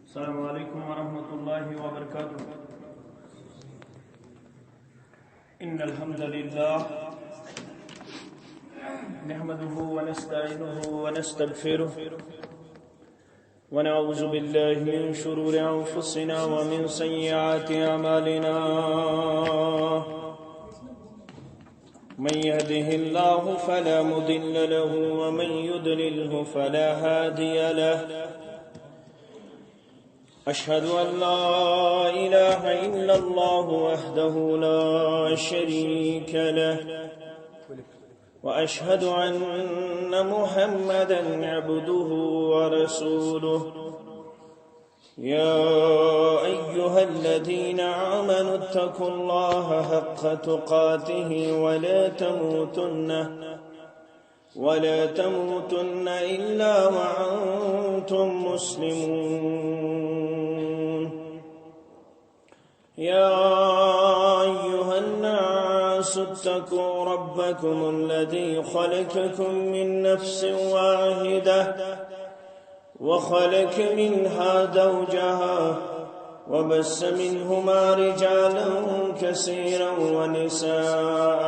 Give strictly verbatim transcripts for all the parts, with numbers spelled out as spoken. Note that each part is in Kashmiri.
السلام عليكم ورحمة الله وبركاته. إن الحمد لله نحمده ونستعينه ونستغفره، ونعوذ بالله من شرور أنفسنا ومن سيئات أعمالنا. من يهده الله فلا مضل له، ومن يضلله فلا هادي له. أشهد أن لا إله إلا الله وحده لا شريك له، وأشهد أن محمدا عبده ورسوله. يا أيها الذين آمنوا اتقوا الله حق تقاته ولا تموتن، ولا تموتن إلا وأنتم مسلمون. يا أيها الناس اتقوا ربكم الذي خلقكم من نفس واحدة، وخلق منها زوجها، وبث منهما رجالا كثيرا ونساء،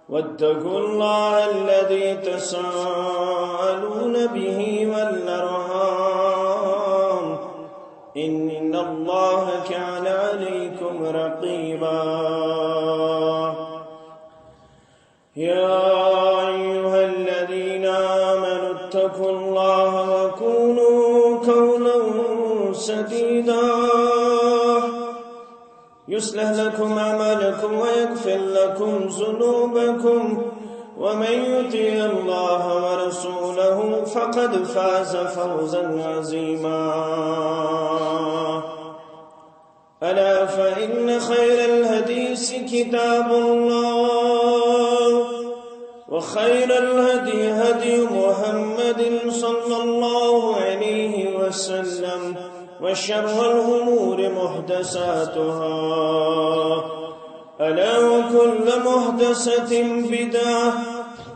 واتقوا الله الذي تساءلون به والأرحام، إن الله كان عليكم رقيبا. يا أيها الذين آمنوا اتقوا الله وقولوا قولا سديدا، يصلح لكم أعمالكم ويغفر لكم ذنوبكم، ومن يطع الله ورسوله فقد فاز فوزا عظيما. ألا فإن خير الحديث كتاب الله، وخير الهدي هدي محمد صلى الله عليه وسلم، وشر الأمور محدثاتها، ألا وكل محدثة بدعة،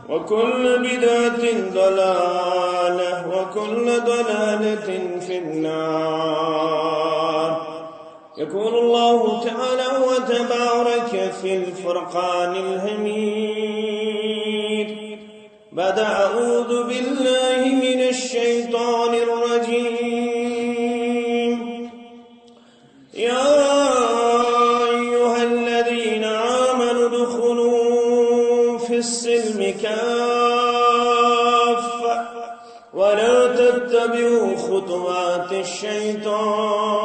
وكل بدعة ضلالة، وكل ضلالة في النار. يقول الله تعالى وتبارك في الفرقان الحميد بعد أعوذ بالله من الشيطان الرجيم. يا أيها الذين آمنوا ادخلوا في السلم كافة ولا تتبعوا خطوات الشيطان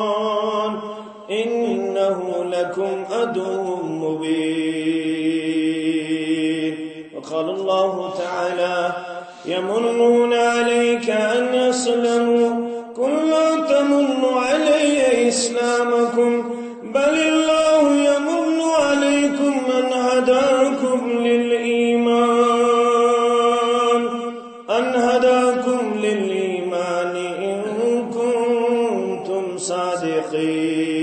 إنه لكم عدو مبين. وقال الله تعالى: يمنون عليك أن أسلموا، قل لا تمنوا علي إسلامكم، بل الله يمن عليكم أن هداكم للإيمان، أن هداكم للإيمان إن كنتم صادقين.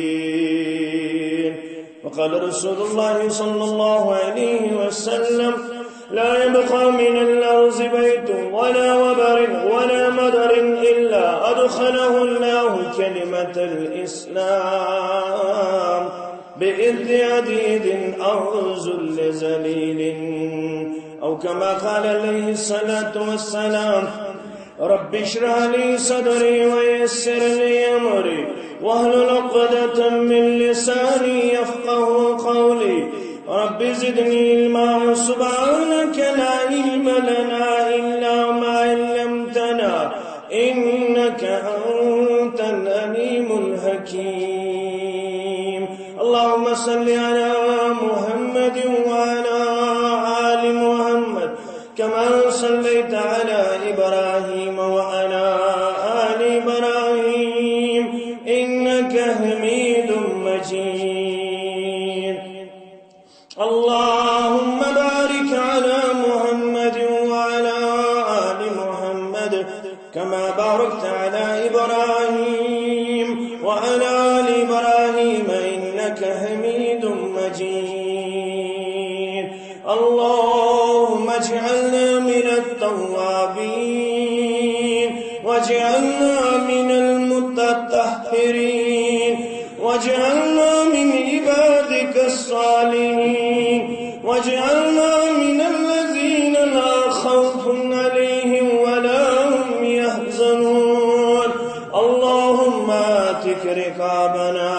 وقال رسول الله صلى الله عليه وسلم: لا يبقى من الأرض بيت ولا وبر ولا مدر إلا أدخله الله كلمة الإسلام بإذن عزيز أو ذل ذليل، أو كما قال عليه الصلاة والسلام. رب اشرح لي صدري ويسر لي أمري واحلل عقدة من لساني يفقه قولي. رب زدني علما. سبحانك لا علم لنا إلا ما علمتنا إنك أنت العليم الحكيم. اللهم صل على محمد وعلى آل محمد كما صليت على إبراهيم وعلى آل إبراهيم إنك حميد مجيد. اللهم بارك على محمد وعلى آل محمد كما باركت على إبراهيم وعلى آل إبراهيم إنك حميد مجيد. اللهم اجعلنا من التوابين واجعلنا من رقابنا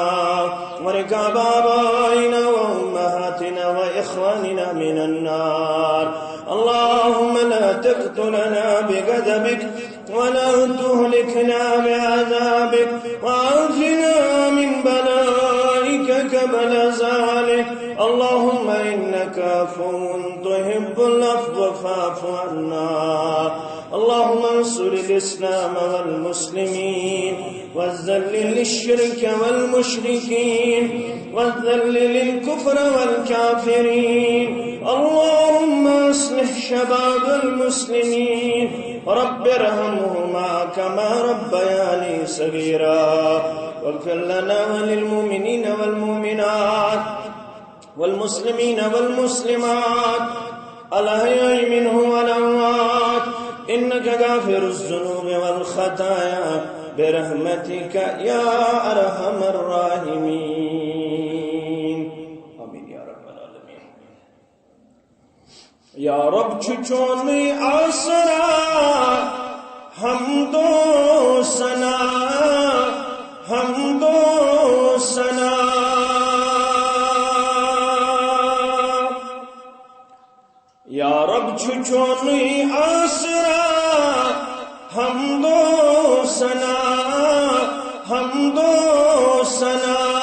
ورقاب آبائنا وأمهاتنا وإخواننا من النار. اللهم لا تقتلنا بغضبك ولا تهلكنا بعذابك وعافنا من بلائك قبل ذلك. اللهم إنك عفو تحب العفو فاعف عنا. اللهم انصر الإسلام والمسلمين وذلل الشرك والمشركين وذلل الكفر والكافرين. اللهم أصلح شباب المسلمين، رب ارحمهما كما ربياني صغيرا. واغفر لنا وللمؤمنين والمؤمنات والمسلمين والمسلمات الأحياء منهم والأموات إنك غافر الذنوب والخطايا برحمتك يا أرحم الراحمين. آمين يا رب العالمين. یا رب چھُ چونُے آسرا، حمد و ثنا، حمد و ثنا۔ یا رب چھُ چونُے آسرا، حمد و ثنا، حمد و ثنا۔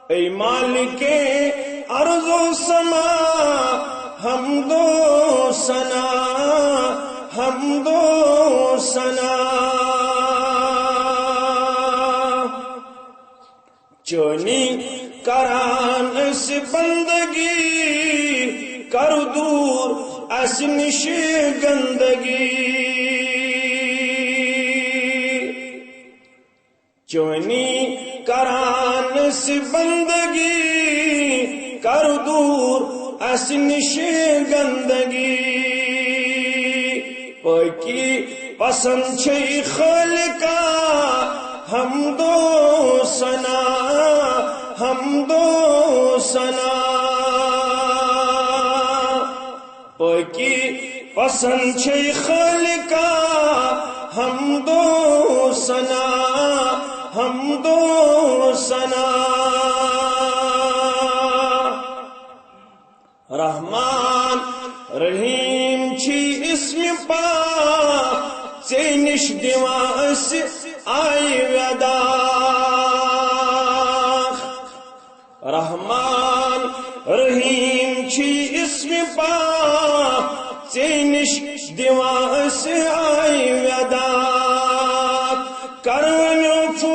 اے مالک ارض و سما، حمد و ثنا، حمد و ثنا۔ چونی کران اس بندگی، کر دور اس نش گندگی۔ چونی کران اس بندگی، کر دور اس نش گندگی۔ پاکی پسند چھے خالقا، حمد و ثنا، حمد و ثنا۔ پاکی پسند چھے خالقا، حمد و ثنا، حمد و ثنا۔ رحمان رحیم چھی اسم پاک، ژے نش دیوان اس آئی ودا۔ رحمان رحیم چھی اسم پاک، ژے نش دیوان اس آئی ودا۔ کرونیو چو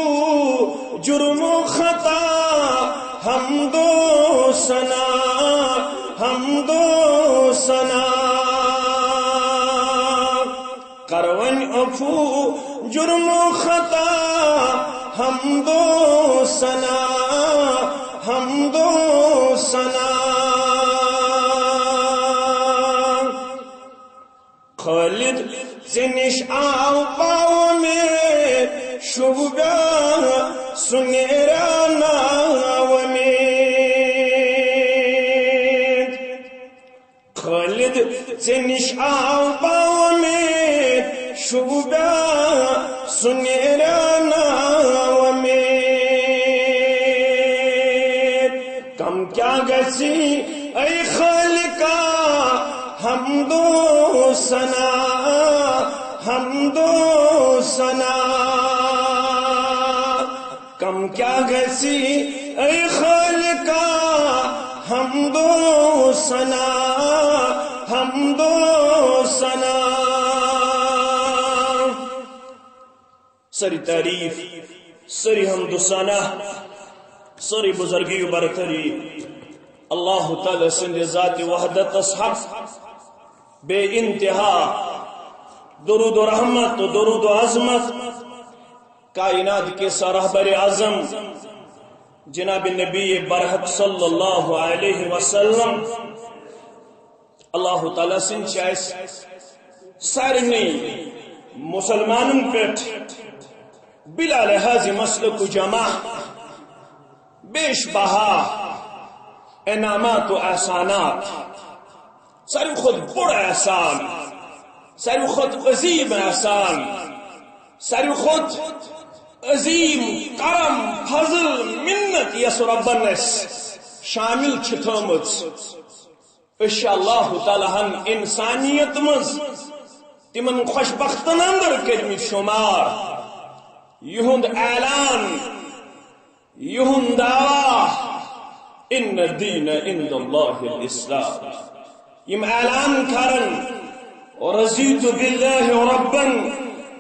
جرم و خطا، حمد و ثنا، حمد و ثنا۔ کر وۄنۍ عفو جرم و خطا، حمد و ثنا، حمد و ثنا۔ خالد ژےٚ نِش آو پاو مےٚ، شوٗبیا سُہ نیرا ناو مےٚ۔ خالد ژےٚ نِش آو پاو مےٚ، شوٗبیا سُہ نیرا ناو مےٚ۔ کم کیٛاہ گژھی اے خالقا، حمد و ثنا، حمد و ثنا۔ کم کیٛاہ گژھی اے خالقا، حمد و ثنا، حمد و ثنا۔ سٲری تعریٖف، سٲری حمد و ثنا، سٲری بزرگی و برتری اللہ تعالیٰ سٕنٛدِ ذاتِ وحدتس حق بے انتہا درود و رحمت و درود و عظمت کائنات کِس رہبرِ اعظم جناب نبی برحق صلی اللہ علیہ وسلم۔ اللہ تعالیٰ سٕنٛدۍ چھِ اَسہِ سارنٕے مسلمانن پٮ۪ٹھ بلا لحاظ مسلک و جماعت بیش بہا انعامات و احسانات۔ ساروی کھۄتہٕ بوٚڑ احسان، ساروی کھۄتہٕ عظیم احسان، ساروی کھۄتہٕ عظیم کرم، فضل، منت یۄس رۄبن اسہِ شامل چھِ تھٲومٕژ، أسۍ چھِ اللہ تعالیٰ ہن انسانیت منٛز تِمن خۄش بختن اندر کٔرمٕتۍ شُمار۔ یِہُنٛد اعلان، یِہُنٛد دعویٰ، ان الدین عند اللہ الاسلام۔ یِم اعلان کرن، رضیت باللہ ربا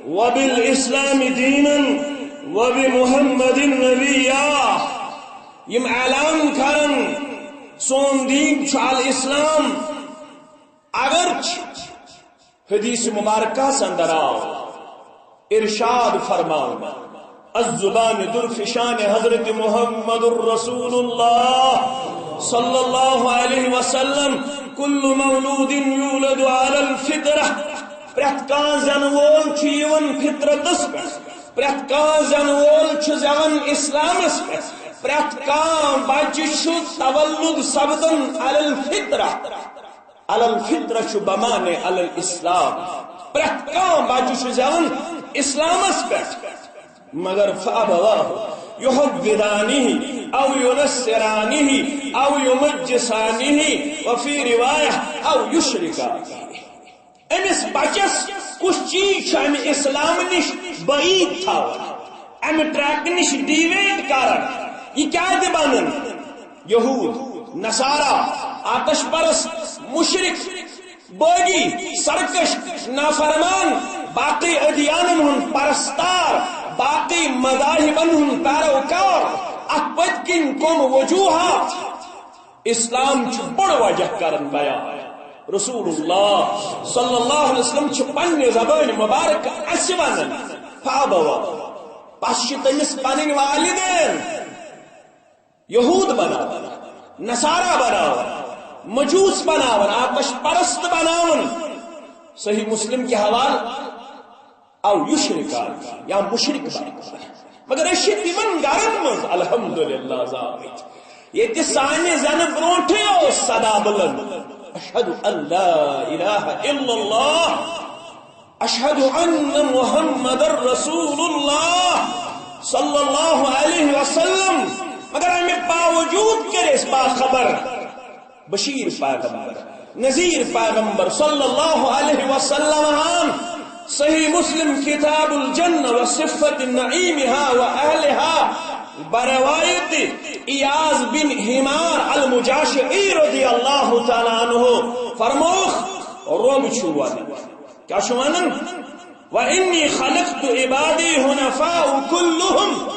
وبالاسلام دینا وبمحمد نبیا۔ یِم اعلان کرن، سون دین چھُ الاسلام۔ اگرچہ حدیث مبارکہ اندر آو ارشاد فرماؤ، الزبان درفشان حضرت محمد رسول اللہ صلی اللہ علیہ وسلم، کل مولود یولد علی الفطرہ، پرٛٮ۪تھ کانٛہہ زٮ۪نہٕ وول چھُ یِوان فطرتس پٮ۪ٹھ، پرٛٮ۪تھ کانٛہہ زٮ۪نہٕ وول چھُ زٮ۪وان اسلامس پٮ۪ٹھ، پرٛٮ۪تھ کانٛہہ بچہِ چھُ تولد سپدان علی الفطرہ۔ علی الفطرہ چھُ بمانے علی الاسلام۔ پرٛٮ۪تھ کانٛہہ بچہِ چھُ زٮ۪وان اسلامس پٮ۪ٹھ۔ مگر فابواہ یحودانہ او ینصرانہ او یمجسانہ وفی روایہ او یشرکانہ۔ أمِس بچس کُس چیٖز چھُ امہِ اسلام نِش بعید تھاوان، امہِ ٹریک نِش ڈیویٹ کران؟ یہِ کیٛاہ تہِ بنن، یہود، نصارا، آتش پرست، مشرک، بٲغی، سرکش، نافرمان، باقی ادیانن ہُنٛد پرستار، باقی مذاہبن ہُنٛد پیروکار۔ اتھ پٔتۍ کِنۍ کم وجوہات؟ اسلام چھُ بوٚڑ وجہ کران بیان۔ رسول اللہ صلی اللہ علیہ وسلم چھُ پننہِ زبٲنۍ مبارک اسہِ ونان، فابوا، پس چھِ تٔمِس پنٕنۍ والدین یہود بناوان، نصارا بناوان، مجوس بناوان، آتش پرست بناوان۔ صحیح مسلم کے حوالے، او یشرکان، یا مشرک بناوان۔ مگر أسۍ چھِ تِمن گرن منٛز الحمدللہ زامٕتۍ، ییٚتہِ سانہِ زنہٕ برونٹھٕے اوس صدا بلند، اشہد ان لا الہ الا اللہ، اشہد ان محمد رسول اللہ صلی اللہ علیہ وسلم۔ مگر امہِ باوجود کٔرۍ أسۍ باخبر بشیر پیغمبر، نذیر پیغمبر صلی اللہ علیہ وسلم ہن۔ صحیح مسلم کتاب الجنہ و صفت نعیمہا و اہلہا، بروایت ایاز بن حمار المجاشعی رضی اللہ تعالیٰ عنہ فرموخ، رب چھُ ونان، کیٛاہ چھُ ونان؟ و انی خلقت عبادی حنفاء کلہم،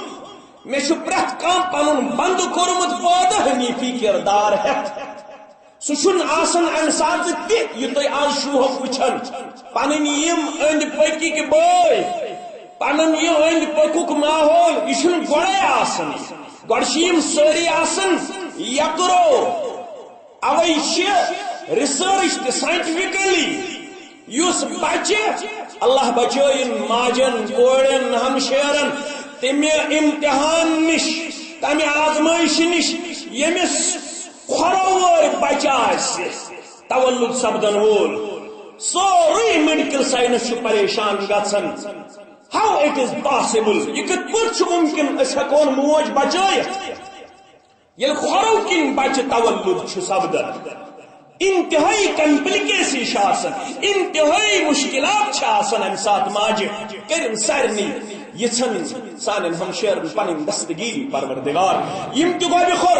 مےٚ چھُ پرٛٮ۪تھ کانٛہہ پنُن بندٕ کوٚرمُت پٲدٕ حنیفی کردار ہٮ۪تھ۔ سُہ چھُنہٕ آسان امہِ ساتہٕ تہِ، یہِ تُہۍ آز شوہُک وٕچھان۔ پنٕنۍ یِم أنٛدۍ پٔکِکۍ بٲے، پنُن یہِ أنٛدۍ پٔکُک ماحول، یہِ چھُنہٕ گۄڈَے آسان۔ گۄڈٕ چھِ یِم سٲری آسان یکرو۔ اوے چھِ ریسرچ تہِ سائنٹیفکلی یُس بچہِ، اللہ بچٲیِن ماجن، کورٮ۪ن، ہمشیرن، تمہِ امتحان نِش، تمہِ آزمٲیشہِ نِش، ییٚمِس کھۄرو وٲرۍ بچہِ آسہِ تولد سپدن وول، سورُے میڈیکل ساینس چھُ پریشان گژھان۔ How it is possible؟ یہِ کِتھ پٲٹھۍ چھُ ممکن؟ أسۍ ہٮ۪کون موج بچٲیِتھ؟ ییٚلہِ کھۄرو کِنۍ بچہِ تولد چھُ سپدان، انتہٲئی کمپلیکیسی چھِ آسان، انتہٲئی مشکلات چھِ آسان۔ امہِ ساتہٕ ماجہِ کٔرِن سارنٕے یِژھن سانٮ۪ن ہمشیرن پنٕنۍ دستگیری پروردگار۔ یِم تہِ گۄبہِ خور،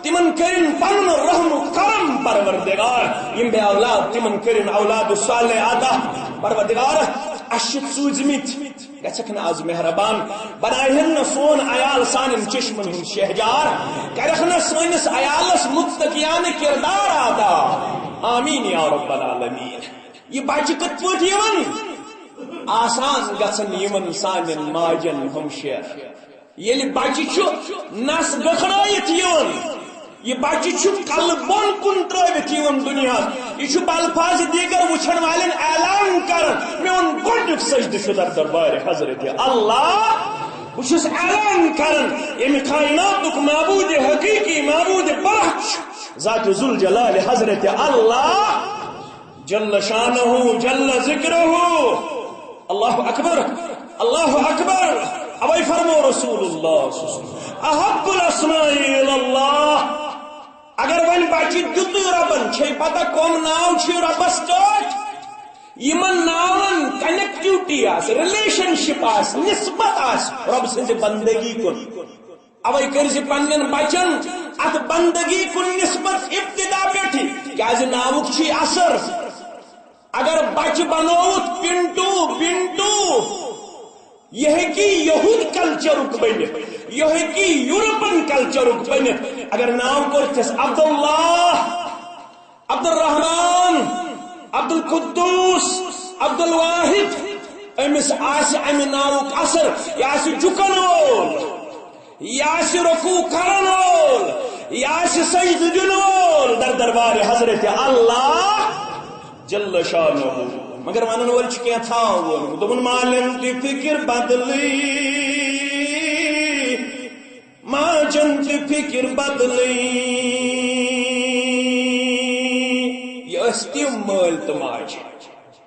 تِمن کٔرِن پنُن رحم و کرم پروردگار۔ یِم بے اولاد، تِمن کٔرِن اولاد صالح عطا پروردگار۔ اَسہِ چھِ سوٗزمٕتۍ، گژھکھ نہٕ از مہربان، بناوہن نہٕ سون عیال سانٮ۪ن چشمن ہُنٛد شہجار، کرکھ نہٕ سٲنِس عیالس متقیانہٕ کردار عطا۔ آمین یا رب العالمین۔ یہِ بچہِ کِتھ پٲٹھۍ یِوان؟ آسان گژھن یِمن سانٮ۪ن ماجن ہمشیر۔ ییٚلہِ بچہِ چھُ نس گٔکھڑٲیِتھ یِوان، یہِ بچہِ چھُ کلہٕ بۄن کُن ترٲوِتھ یِوان دُنیاہس۔ یہِ چھُ بالفاظ دیگر وٕچھن والٮ۪ن اعلان کران، میون گۄڈنیُک سجدٕ چھُ در دربارِ حضرت اللہ۔ بہٕ چھُس اعلان کران، ییٚمہِ کائناتُک معبود حقیقی، معبود برحق چھُ ذات ذوالجلال حضرت اللہ۔ جل شانہ، جل ذکرہ۔ اللہ اکبر، اللہ اکبر۔ اوے فرمو رسول اللہ صلی اللہ علیہ وسلم، احب الاسماء الی اللہ۔ اگر وۄنۍ بچہِ دیُتُے رۄبن، چھے پتہ کۄم ناو چھُ رۄبس ٹٲٹھۍ؟ یِمن ناون کنیکٹیوٹی آسہِ، ریلیشن شپ آسہِ، نسبت آسہِ رۄب سٕنزِ بندگی کُن۔ اوے کٔرۍ زِ پننٮ۪ن بچن اتھ بندگی کُن نسبت ابتدا پٮ۪ٹھٕے، کیازِ ناوُک چھُے اثر۔ اگر بچہِ بنووُتھ پنٹو، بنٹو، یہِ ہیٚکہِ یہود کلچرُک بٔنِتھ، یہِ ہیٚکہِ یورپن کلچرُک بٔنِتھ۔ اگر ناو کوٚرتھس عبداللہ، عبدالرحمان، عبدالقدوس، عبدالواحد، أمِس آسہِ امہِ ناوُک اثر، یہِ آسہِ جُکن وول، یہِ آسہِ رکوع کرن وول، یہِ آسہِ سجدٕ دِن وول در دربارِ حضرت اللہ جل شانہ۔ مگر ونن وول چھُ کینٛہہ تھاو وول، دوٚپُن، مالن تہِ فکر بدلٕے، ماجن تہِ فکر بدلٕے۔ یہِ ٲسۍ تِم مٲلۍ تہٕ ماجہِ،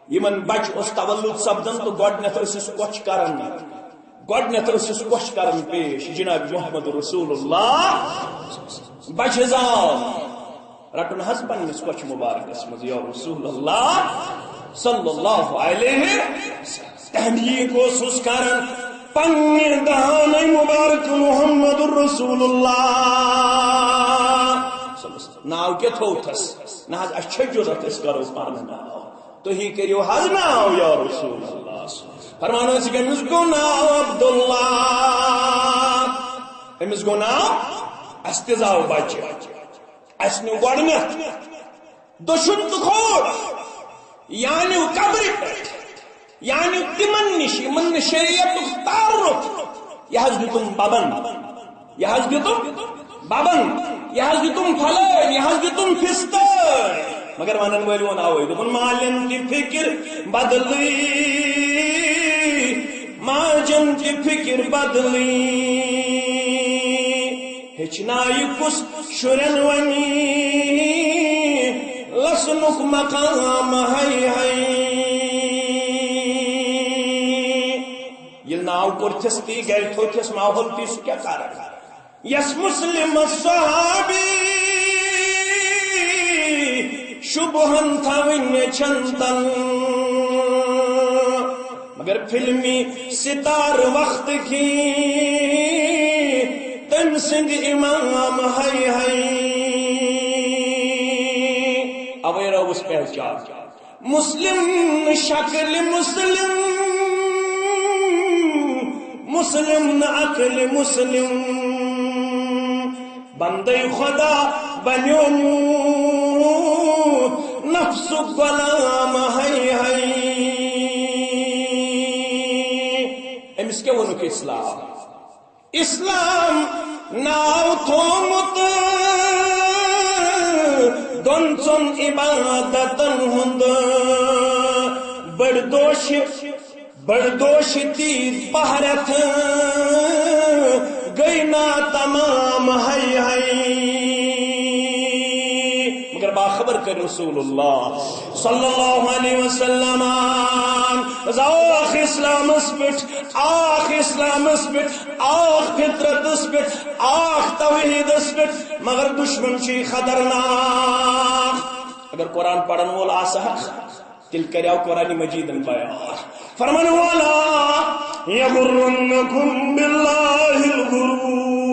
یِمن بچہِ اوس تولد سپدان تہٕ گۄڈٕنیتھ ٲسِس کۄچھ کران۔ گۄڈٕنیتھ ٲسِس کۄچھ کران پیش جناب محمد رسول اللہ۔ بچہِ زاو، رٹُن حظ پننِس کۄچھِ مبارکس منٛز، یا رسول اللہ صلی اللہ علیہ وسلم۔ تحقیق اوسُس کران پننہِ دہانٕے مبارک محمد رسول اللہ۔ ناو کیٛاہ تھووتھس؟ نہ حظ، اَسہِ چھےٚ جُرت، أسۍ کرو پانہٕ ناو۔ تُہی کٔرِو حظ ناو یا رسول اللہ۔ فرماوان ٲسۍ، أمِس گوٚو ناو عبداللہ، أمِس گوٚو ناو، اَسہِ تہِ زاو بچہِ۔ اَسہِ نیوٗ گۄڈٕنٮ۪تھ دٔچھُن تہٕ کھووُر، یہِ نیوٗ قبرِ پٮ۪ٹھ، یہِ نیوٗ تِمن نِش، یِمن نہٕ شریعتُک تعارُف، یہِ حظ دیُتُم ببن، یہِ حظ دیُتُم ببن، یہِ حظ دیُتُم پھلٲنۍ، یہِ حظ دیُتُم فِستٲنۍ۔ مگر ونن وٲلۍ ووٚن اوے، دوٚپُن، مالٮ۪ن تہِ فِکر بدلٕے، ماجن تہِ فِکر بدلٕے۔ ہیٚچھنایہِ کُس شُرٮ۪ن وۄنۍ لسنُک مقام، ہاے ہاے۔ ییٚلہِ ناو کوٚرتھس تی گرِ تھوٚوتھس ماحول تی، سُہ کیٛاہ کران؟ یس مسلم صحابی شبہن تھاوٕنۍ چھن تن، مگر فلمی ستار وقت کی تٔمۍ سٕنٛدۍ امام، ہاے ہاے۔ اوے رٲوٕس پہچان۔ مسلم نہٕ شکل مسلم، مسلم نہٕ عقل مسلم، بندے خدا بنیومُت نفسُک غلام، ہاے ہاے۔ أمِس کیٛاہ ووٚنُکھ اسلام؟ اسلام ناو تھومُت دۄن ژۄن عبادتن ہُنٛد، بٔڑ دوش، بٔڑ دوش تی پہرتھ گٔے نا تمام، ہاے ہاے۔ مگر باخبر کٔرۍ رسول اللہ صلی اللہ علیہ وسلم، زاو اکھ اسلامس پٮ۪ٹھ، اکھ اسلامس پٮ۪ٹھ، اکھ فطرتس پٮ۪ٹھ، اکھ توحیدس پٮ۪ٹھ، مگر دشمن چھُ خطرناک۔ اگر قرآن پرن وول آسہا، تیٚلہِ کریاو قرآن مجیدن بیان۔ فرمان، ولا یغرنکم باللہ الغرور۔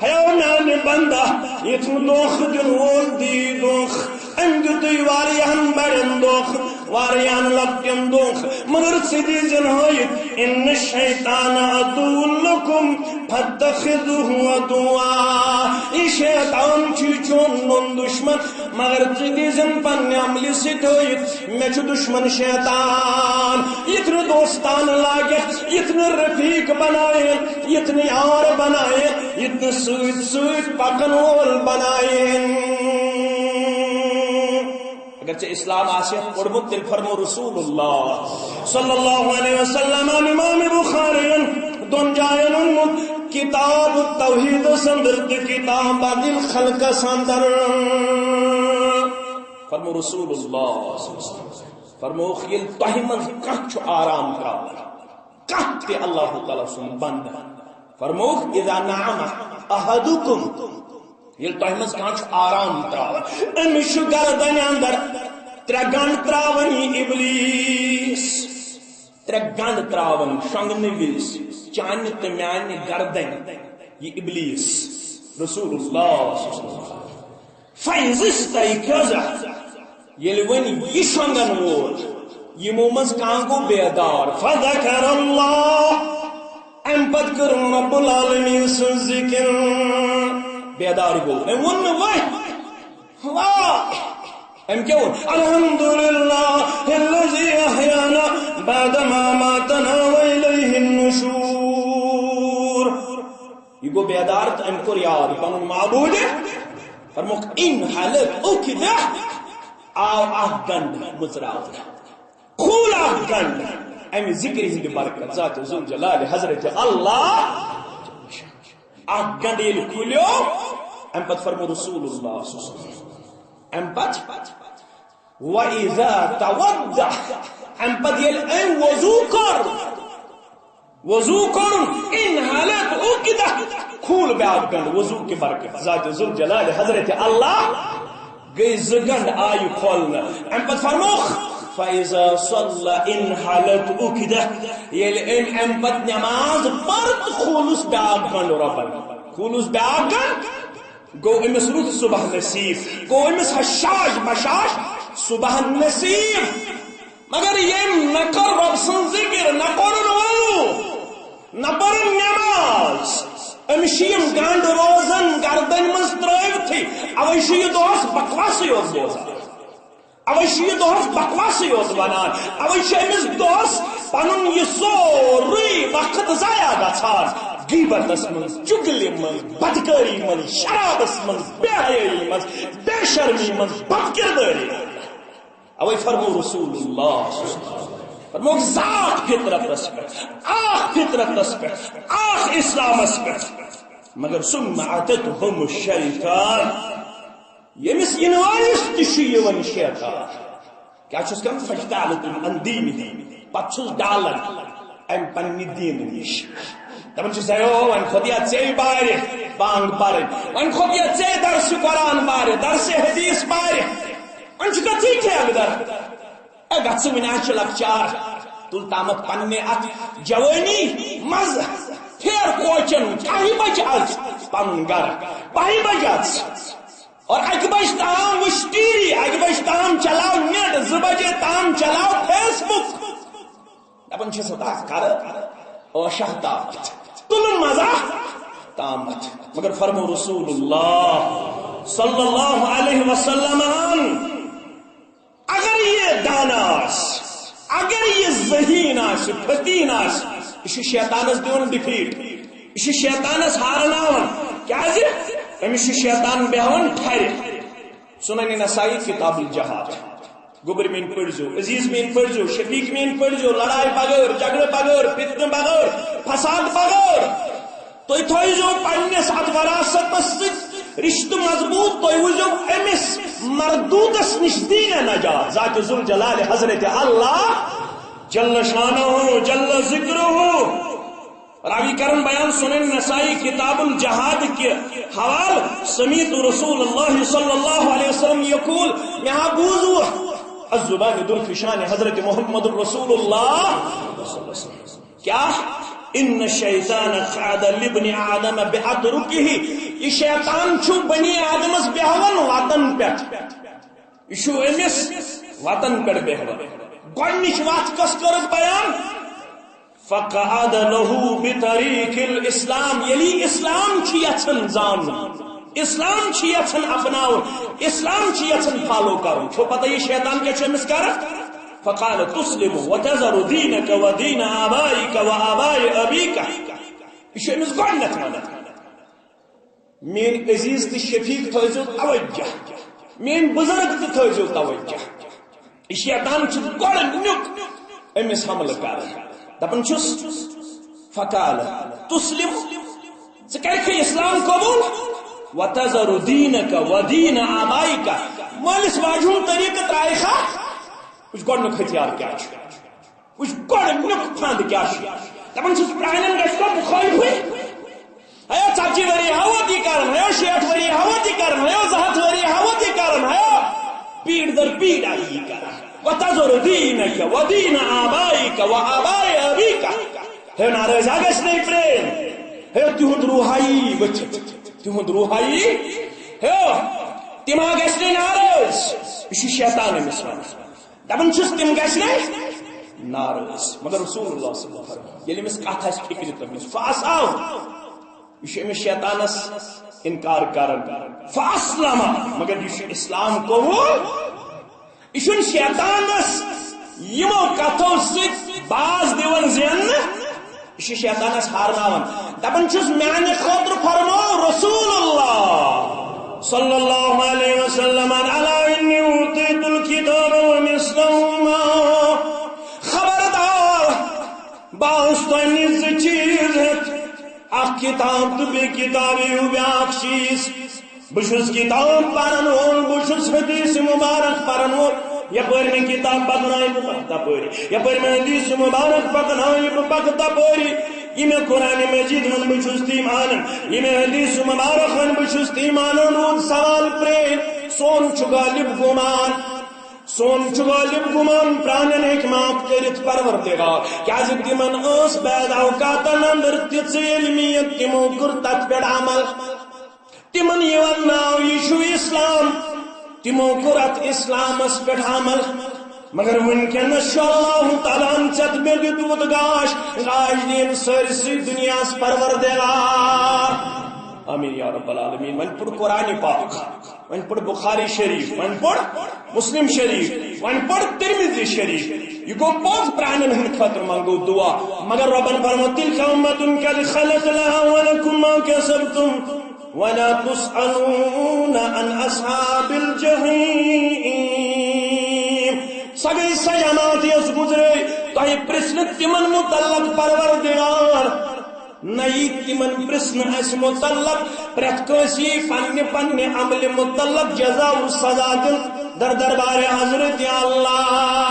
ہیو میانہِ بندہ، یتھ نہٕ دھوکہ دِنہٕ وول دی دھوکہ۔ أمۍ دیُتُے واریاہن بڑٮ۪ن دھوکہ، واریاہن لۄکٹٮ۪ن دھوکہ، مگر ژٕ دیٖزٮ۪ن ہٲیِتھ، ان الشیطان عدو لکم فاتخذوہ عدوا۔ یہِ شیطان چھُ چون نوٚن دشمن، مگر ژٕ دیٖزٮ۪ن پننہِ عملہِ سۭتۍ ہٲیِتھ، مےٚ چھُ دشمن شیطان۔ یہِ تہِ نہٕ دوستان لاگٮ۪تھ، یہِ تہِ نہٕ رفیق بنایَن، یہِ تہِ نہٕ یار بنایَن، یہِ تہِ نہٕ سۭتۍ سۭتۍ پکن وول بنایَن۔ اگر ژےٚ اسلام آسہِ پوٚرمُت، تیٚلہِ فرمو رسول اللہ صلی اللہ علیہ وسلم، امام بخاری ین دۄن جاین اوٚنمُت، کتاب التوحیدس اندر تہٕ کتاب بعد الخلقس اندر۔ فرمو رسول اللہ صلی اللہ علیہ وسلم، فرمووُکھ، ییٚلہِ تۄہہِ منٛز کانٛہہ چھُ آرام ترٛاوان، کانٛہہ تہِ اللہ تعالیٰ سُنٛد بندٕ۔ فرمووُکھ، "اذا نام احدکم"، ییٚلہِ تۄہہِ منٛز کانٛہہ چھُ آرام ترٛاوان، أمِس چھُ گردنہِ اندر ترٛےٚ گنٛڈ ترٛاوان یہِ ابلیس، ترٛےٚ گنٛڈ ترٛاوان شۄنٛگنہٕ وِزِ چانہِ تہٕ میانہِ گردنہِ یہِ ابلیس۔ رسول اللہ صلی اللہ علیہ وسلم۔ فَإِذَا اسْتَيْقَظَ، ییٚلہِ وۄنۍ یہِ شۄنٛگن وول، یِمو منٛز کانٛہہ گوٚو بیدار، فَذَكَرَ اللَّهَ، اَمہِ پتہٕ کٔر رب العالمین سٕنٛز ذِکِر، بیدار گوٚو، أمۍ ووٚن نہٕ وۄنۍ، واے، أمۍ کیٛاہ ووٚن؟ الحمد للہ الذی احیانا بعد ما اماتنا و الیہ النشور۔ یہِ گوٚو بیدار تہٕ أمۍ کوٚر یاد پنُن معبوٗد۔ فرمووُکھ، "انحلت عقدہ"، آو اکھ گنٛڈ مٕژراونہٕ، کھوٗل اکھ گنٛڈ۔ اَمہِ ذِکرِ ہٕنٛدِ برکت ذات ذوالجلال حضرت اللہ۔ اکھ گنٛڈ ییٚلہِ کھُلیو، اَمہِ پتہٕ فرموو رسول اللہ صلی اللہ علیہ وسلم، اَمہِ پتہٕ وَإِذَا تَوَضَّأَ، اَمہِ پتہٕ ییٚلہِ أمۍ وضوٗ کوٚر، وضوٗ کوٚرُن، انحلت عقدہ، کھوٗل بیٛاکھ گنٛڈ وضوٗ کہِ برکت۔ ذات ذوالجلال حضرت اللہ گٔے زٕ گنٛڈ آیہِ کھولنہٕ۔ اَمہِ پتہٕ فرمووُکھ، فَإِذَا صَلَّى انحلت عقدہ، ییٚلہِ أمۍ اَمہِ پتہٕ نماز پٔر تہٕ کھوٗلُس بیٛاکھ گنٛڈ رۄبن، کھوٗلُس بیٛاکھ گنٛڈ، گوٚو أمِس رُت صبح نصیب، گوٚو أمِس ہشاش بشاش صبح نصیب۔ مگر ییٚمۍ نہ کٔر رۄب سٕنٛز ذِکِر، نہ کوٚرُن وضوٗ، نہ پٔرٕن نٮ۪ماز، أمِس چھِ یِم گنٛڈ روزان گردنہِ منٛز ترٛٲوتھٕے، اَوَے چھُ یہِ دۄہَس بکواسٕے یوت بوزان۔ اوے چھُ یہِ دۄہس بکواسٕے یوت ونان، اوے چھُ أمِس دۄہس پنُن یہِ سورُے وقت ضایع گژھان، غیبتس منٛز، چُگلہِ منٛز، بدکٲری منٛز، شرابس منٛز، بے حیٲیی منٛز، بے شرمی منٛز، بدکردٲری۔ اوے فرمو رسول اللہ صلی اللہ علیہ وسلم، فرمووُکھ، ذات فطرتس پٮ۪ٹھ، اکھ فطرتس پٮ۪ٹھ، اکھ اسلامس پٮ۪ٹھ۔ مگر ثم اتتهم الشیطان، ییٚمِس یِنہٕ وٲلِس تہِ چھُ یِوان شیطان۔ کیٛاہ چھُس کران؟ فَاجْتَالَتُمْ عَنْ دِينِهِ، پتہٕ چھُس ڈالان اَمہِ پننہِ دیٖنہٕ نِش۔ دَپان چھُس، "ہے او، وۄنۍ کھوٚت یا ژےٚ بارِ بانٛگ پرٕنۍ، وۄنۍ کھوٚت یا ژےٚ درسِ قرآن بارِ، درسِ حدیث بارِ، وۄنۍ چھُکھ ژٕے ٹھیکہٕ در۔ اے گژھ ژٕ وُنہِ، آز چھِ لۄکچار، تُل تامَتھ پننہِ اَتھ جوٲنی منٛز پھیر کوچن، کاہہِ بجہِ اَژ پنُن گرٕ، باہہِ بجہِ اَژ۔" اور اکہِ بجہِ تام وٕچھ ٹی وی، اکہِ بجہِ تام چلاو نیٹ، زٕ بجے تام چلاو فیس بک۔ دپان چھِ سا تتھ کرٕ ٲشاہ تامتھ، تُلُن مزہ تامتھ۔ مگر فرمو رسول اللہ صلی اللہ علیہ وسلمن، اگر یہِ دانا آسہِ، اگر یہِ ذہین آسہِ، فتین آسہِ، یہِ چھُ شیطانس دِوان ڈِفیٖٹ، یہِ چھُ شیطانس ہارناوان۔ کیازِ؟ أمِس چھُ شیطان بیہوان ٹھرِ۔ سنن نسائی کتاب الجہاد۔ گوٚبرۍ میٲنۍ پٔرزیو، عزیز میٲنۍ پٔرزیو، شفیق میٲنۍ پٔرزیو، لڑایہِ بغٲر، جھگڑٕ بغٲر، فتنہٕ بغٲر، فساد بغٲر۔ تُہۍ تھٲیزیو پننِس اتھ وراثتس سۭتۍ رشتہٕ مضبوط، تُہۍ وٕچھزیو أمِس مردوٗدس نِش دیٖن نجات، ذات ذوالجلال حضرت اللہ جل شانہ جل ذکرہ۔ راوی کرن بیان سنن نسائی کتاب الجہاد کہِ حوالہٕ، سمیعت رسول اللہ صلی اللہ علیہ وسلم یقول، مےٚ ہا بوٗز وُ الزبان درفشان حضرت محمد رسول اللہ۔ کیٛاہ؟ ان الشیطان قعد لابن آدم بعترکہ، یہِ شیطان چھُ بنی آدمس بیہوان وتن پٮ۪ٹھ، یہِ چھُ أمِس وتن پٮ۪ٹھ بیہوان۔ گۄڈنِچ وتھ کۄس کٔرٕکھ بیان؟ فقعد له بطریق الاسلام، ییٚلہِ یہِ اسلام چھُ یژھان زانُن، اسلام چھُ یژھان اپناوُن، اسلام چھُ یژھان فالو کرُن، چھو پتہ یہِ شیطان کیٛاہ چھُ أمِس کران؟ فقال تسلم وتذر دینک ودین آبائک و آباء ابیک۔ یہِ چھُ أمِس گۄڈنیتھ ونان۔ میٲنۍ عزیز تہٕ شفیق تھٲیزیو توجہ، میٲنۍ بزرگ تہِ تھٲیزیو توجہ۔ یہِ شیطان چھُ گۄڈٕ نیُک أمِس حملہٕ کران۔ دپان چھُس، فقال تسلم، ژٕ کرکھٕ اسلام قبول؟ وتذر دینک و دین آبائک، مٲلِس ماجہِ ہُنٛد طریٖقہٕ ترٛایکھا؟ وٕچھ گۄڈٕنیُک ہتھیار کیٛاہ چھُ، وٕچھ گۄڈٕنیُک پھنٛد کیٛاہ چھُ۔ دپان چھُس، پرٛانٮ۪ن گژھِ کانٛہہ مُخٲلفٕے۔ ہیو ژتجی ؤری ہاوت یہِ کران، ہیو شیٹھ ؤری ہاوت یہِ کران، ہیو زٕ ہتھ ؤری ہاوت یہِ کران، ہیو پیٖڑ در پیٖڑ آیہِ یہِ کران۔ وَتَذَرُ دِینَکَ وَدِینَ آبَائِکَ وَآبَاءِ آبَائِکَ۔ ہیو ناراض ہا گژھِ نہٕ پرٛٲنۍ۔ ہیو تِہُنٛد روحایی ؤتھِتھ، تِہُنٛد روحایی۔ ہیو تِم ہا گژھِ نہٕ ناراض۔ یہِ چھُ شیطان أمِس ونان۔ دپان چھُس، تِم گژھِ نہٕ ناراض۔ مگر رسول اللہ صلی اللہ علیہ وسلم، ییٚلہِ أمِس کتھ آسہِ فکرِ تٔمِس، فاسام، یہِ چھُ أمِس شیطانس انکار کران۔ فاسلم، مگر یہِ چھُ اسلام قبول۔ یہِ چھُنہٕ شیطانس یِمو کتھو سۭتۍ باز دِوان زیننہٕ۔ یہِ چھُ شیطانس ہارناوان۔ دپان چھُس، میانہِ خٲطرٕ فرموو رسول اللہ صلی اللہ علیہ وسلم، الا انی اوتیت الکتاب ومثلہ معہ۔ خبردار، بہٕ آوُس تۄہہِ نِش زٕ چیٖز ہٮ۪تھ، اکھ کتاب تہٕ بیٚیہِ کتاب ہیوٗ بیٛاکھ چیٖز۔ بہٕ چھُس کتاب پرن وول، بہٕ چھُس حدیث مبارک پرن وول۔ یپٲرۍ مےٚ کتاب پکناوِ، بہٕ پکہٕ تپٲری۔ یپٲرۍ مےٚ حدیث مبارک پکناوِ، بہٕ پکہٕ تپٲری۔ یہِ مےٚ قرآن مجید ونہِ، بہٕ چھُس تی مانان۔ یہِ مےٚ حدیث مبارک ونہِ، بہٕ چھُس تی مانان۔ روٗد سوال پرٛٲنۍ، سون چھُ غالب گُمان۔ سون چھُ غالب گُمان، پرٛانٮ۪ن ہیٚکہِ معاف کٔرِتھ پروردگار۔ کیٛازِ تِمن ٲس بعض اوقاتن اندر تِژھ علمیت، تِمو کوٚر تتھ پٮ۪ٹھ عمل۔ تِمن یِوان ناو، یہِ چھُ اسلام۔ تِمو کوٚر اتھ اسلامس پٮ۪ٹھ عمل۔ مگر وٕنکیٚنس چھُ اللہ تعالیٰ ہن ژےٚ تہٕ مےٚ دیُتمُت گاش، گاش دِیِن سٲرسٕے دُنیاہس پروردگار۔ آمین یا رب العالمین۔ وۄنۍ پوٚر قرآن پاک، وۄنۍ پوٚر بخاری شریف، وۄنۍ پوٚر مسلم شریف، وۄنۍ پوٚر ترمذی شریف۔ یہِ گوٚو پوٚز، پرٛانٮ۪ن ہٕنٛدِ خٲطرٕ منٛگو دُعا۔ مگر رۄبن فرموو، تلک امة قد خلت لها ولکم ما کسبتم ولا تسألون عن اصحاب الجحیم۔ سۄ گٔے سۄ جماعت یۄس گُزرے، تۄہہِ پرژھ نہٕ تِمن متعلق پروردگار، نہ یی تِمن پرژھنہٕ اسہِ متعلق۔ پرٛٮ۪تھ کٲنٛسہِ یی پننہِ پننہِ عملہِ متعلق جزا و سزا دِنہٕ در دربارِ حضرت اللہ۔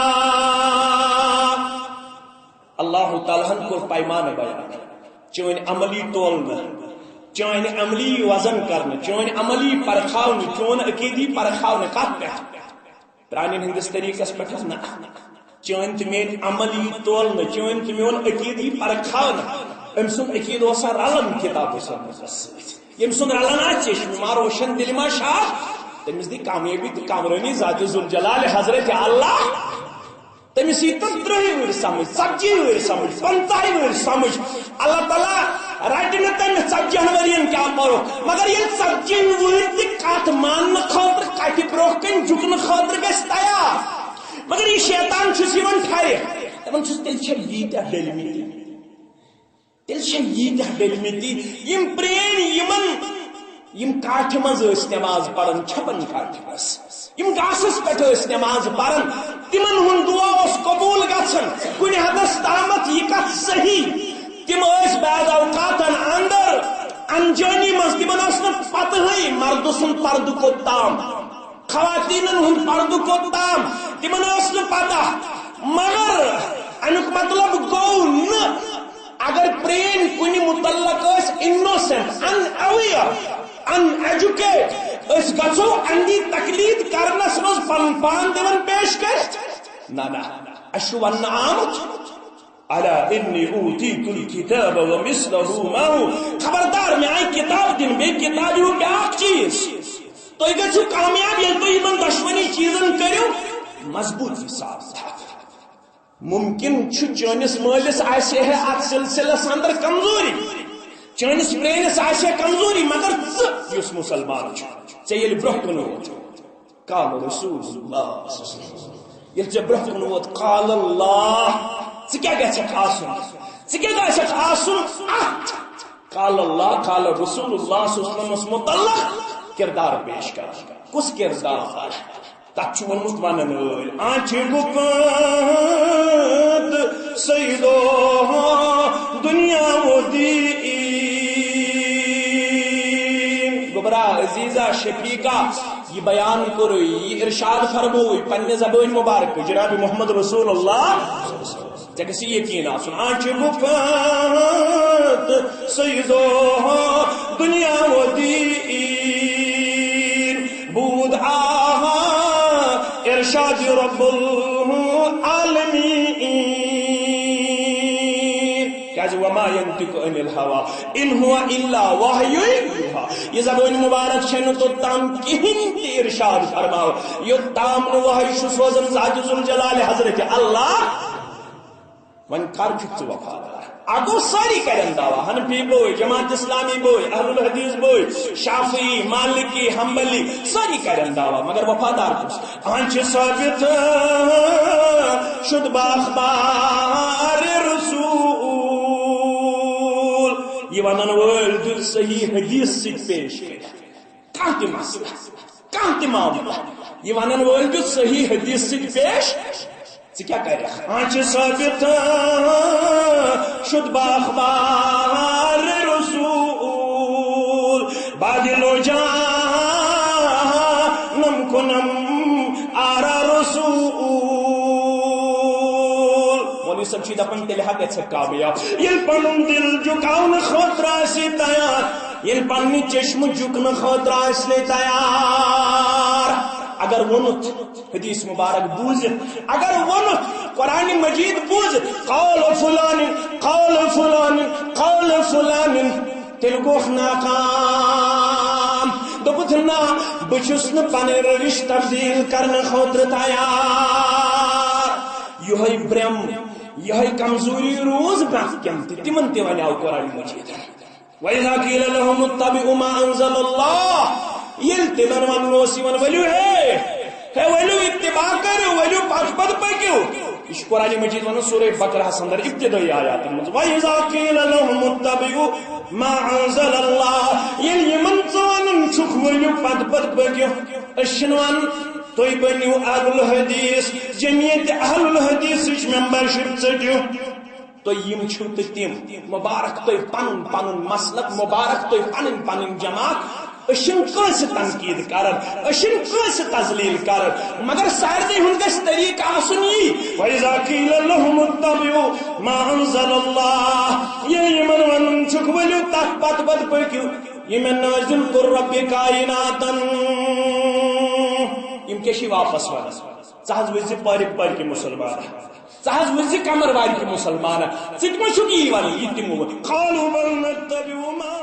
اللہ تعالیٰ ہن کوٚر پیمانہٕ بیان، چٲنۍ عملی تولنہٕ، چٲنۍ عملی وزن کرنہٕ، چٲنۍ عملی پرکھاونہٕ، چون عقیدی پرکھاونہٕ کتھ پٮ۪ٹھ؟ پرٛانٮ۪ن ہٕنٛدِس طریٖقس پٮ۪ٹھ حظ نہ۔ چٲنۍ تہٕ میٲنۍ عملی تولنہٕ، چٲنۍ تہٕ میون عقیدی پرکھاونہٕ۔ أمۍ سُنٛد عقیدٕ اوسا رلان کتابو سنتس سۭتۍ؟ ییٚمۍ سُنٛد رلان آسہِ چشمہٕ ما روشن دِلہِ ما شاہ، تٔمِس دی کامیٲبی تہٕ کامرٲنی ذات ذوالجلال حضرت اللہ۔ تٔمِس یی تِم ترٕٛہے وٕہٕرۍ سمجھ، ژتجی وٕہٕرۍ سمجھ، پنٛژاہے وٕہٕرۍ سمجھ۔ اللہ تعالیٰ رٹہِ نہٕ تٔمِس ژتجی ہن ؤرین کیٛاہ پرو، مگر ییٚلہِ ژتجی وٕہٕرۍ تہِ کتھ ماننہٕ خٲطرٕ کتھِ برونٛہہ کنہِ جُکنہٕ خٲطرٕ گژھِ تیار، مگر یہِ شیطان چھُس یِوان ٹھرِ، دپان چھُس، تیٚلہِ چھا ییٖتیٛاہ ڈٔلمٕتۍ؟ تیٚلہِ چھا ییٖتیٛاہ ڈٔلمٕتۍ یِم پرٛٲنۍ، یِمن یِم کاٹھِ منٛز ٲسۍ نماز پران، چھپن کاٹھِ منٛز، یِم گاسس پٮ۪ٹھ ٲسۍ نماز پران، تِمن ہُنٛد دُعا اوس قبوٗل گژھان۔ کُنہِ حدس تامتھ یہِ کتھ صحیح، تِم ٲسۍ بعض اوقاتن اندر انجٲنی منٛز، تِمن ٲس نہٕ پتہٕے مردٕ سُنٛد پردٕ کوٚت تام، خواتیٖنن ہُنٛد پردٕ کوٚت تام، تِمن ٲس نہٕ پتہ۔ مگر امیُک مطلب گوٚو نہٕ اگر پرٛٲنۍ کُنہِ متعلق ٲسۍ innocent، unaware، uneducate، أسۍ گژھو اندھی تقلید کرنس منٛز پنُن پان دِوان پیش کٔرِتھ؟ نہ، نہ، اسہِ چھُ وننہٕ آمُت، الا انی اوتیت الکتاب ومثلہ معہ۔ خبردار، مےٚ آیہِ کتاب دِنہٕ، بیٚیہِ کتابہِ ہُنٛد بیٛاکھ چیٖز۔ تُہۍ گژھِو کامیاب، ییٚلہِ تُہۍ یِمن دۄشوٕنی چیٖزن کٔرِو مضبوٗط حساب۔ ممکن چھُ چٲنِس مٲلِس آسہِ ہے اتھ سلسلس اندر کمزوری، چٲنِس پرٛٲنِس آسہِ ہے کمزوری، مگر ژٕ یُس مسلمان چھُ، ژےٚ ییٚلہِ برٛونٛہہ کُن ووت، قال رسول اللہ صلی اللہ علیہ وسلم، ییٚلہِ ژےٚ برٛونٛہہ کُن ووت، قال اللہ، ژٕ کیٛاہ گژھکھ آسُن؟ ژٕ کیٛاہ گژھکھ آسُن اتھ؟ قال اللہ، قال رسول اللہ صلی اللہ علیہ وسلمس متعلق کردار پیش کران۔ کُس کردار؟ تتھ چھُ ووٚنمُت ونن وٲلۍ، آنچہِ گُپت سیدو دنیا و دین۔ گوٚبرا، عزیزا، شفیقا، یہِ بیان کوٚرُے، یہِ ارشاد فرمووُے پننہِ زبٲنۍ مبارک جناب محمد رسول اللہ۔ ژےٚ گژھِ یقین آسُن، آ چھُ بہٕ پتھ سیدو دنیا و دین، بود آہا ارشاد رب العالمین۔ کیازِ وما ينطق عن الهوى ان هو الا وحی یوحی۔ یہِ زبٲنۍ مبارک چھنہٕ توٚتام کِہیٖنۍ تہِ ارشاد فرماوان، یوٚتام نہٕ وحی چھُ سوزان ذات ذوالجلال حضرت اللہ۔ وۄنۍ کر چھُکھ ژٕ وفادار؟ اَتھ گوٚو سٲری کرن دعویٰ، حنفی بوے، جماعت اسلامی بوے، اہل الحدیث بوے، شافعی، مالکی، حنبلی، سٲری کرن دعویٰ، مگر وفادار کُس؟ آن چھِ ثٲبت شُد بہ اخبار رسول۔ یہِ ونن وٲلۍ دیُت صحیح حدیث سۭتۍ پیش کٔرِتھ۔ کانٛہہ تہِ مسلہٕ، کانٛہہ تہِ معاملہٕ، یہِ ونن وٲلۍ دیُت صحیح حدیث سۭتۍ پیش۔ ژٕ کیٛاہ کرکھ؟ آ چھِ ثٲبت شُد بہ اخبار رسول، بادلو جانم کنم آرا رسول۔ مولوی صٲب چھِ دپان، تیٚلہِ ہا گژھِ کامیاب، ییٚلہِ پنُن دِل جُکاونہٕ خٲطرٕ آسہِ تیار، ییٚلہِ پننہِ چشمہٕ جُکنہٕ خٲطرٕ آسہِ تیار۔ اگر ووٚنُتھ حدیث مبارک بوٗزِتھ، اگر ووٚنُتھ قرآن مجید بوٗزِتھ، قول فلان، قول فلان، قول فلان، تیٚلہِ گوٚو ناکام۔ دوٚپُتھ، نہ، بہٕ چھُس نہٕ پنٕنۍ روش تبدیل کرنہٕ خٲطرٕ تیار۔ یِہوٚے برٛم، یِہوٚے کمزوری روٗز برٛونٛہہ کٮ۪ن تہِ، تِمن تہِ ونیٛاو قرآن مجیدن۔ وَإِذَا قِيلَ لَهُمُ اتَّبِعُوا مَا أَنزَلَ اللَّهُ، ییٚلہِ تِمن وننہٕ اوس یِوان، ؤلِو ہے، ہے ؤلِو اتباع کٔرِو، ؤلِو پتھ پتھ پٔکِو۔ یہِ چھُ قرآن مجید ونان سورہ بقرہس اندر ابتدٲئی آیاتن منٛز، وَإِذَا قِيلَ لَهُمُ اتَّبِعُوا مَا أَنزَلَ اللَّهُ، ییٚلہِ یِمن ژٕ ونان چھُکھ، ؤلِو پتھ پتھ پٔکِو، أسۍ چھِنہٕ ونان تُہۍ بٔنِو اہل الحدیث، جمعیت اہل الحدیثٕچ ممبرشپ ژٔٹِو۔ تُہۍ یِم چھِو تہٕ تِم، مبارک تُہۍ پنُن پنُن مسلک، مبارک تُہۍ پنٕنۍ پنٕنۍ جماعت۔ أسۍ چھِنہٕ کٲنٛسہِ تنقید کران، أسۍ چھِنہٕ کٲنٛسہِ تذلیل کران، مگر سارنٕے ہُنٛد گژھِ طریٖقہٕ آسُن یی۔ وَإِذَا قِيلَ لَهُمُ اتَّبِعُوا مَا أَنزَلَ اللَّهُ، ییٚلہِ یِمن وَنُن چھُکھ، ؤلِو تَتھ پتہٕ پتہٕ پٔکِو، یہِ مےٚ نٲزِل کوٚر رۄبِ کایناتن۔ یِم کیٛاہ چھِ واپس وَنان؟ ژٕ حظ وٕچھ زِ پٔرِکۍ پٔرِکۍ مُسلمان، ژٕ حظ وٕچھ زِ کمر وارِ کہِ مُسلمان، ژٕ تہِ ما چھُکھ یی وَنان، یہِ تہِ تِمو ووٚن۔ قالوا بل نتبع ما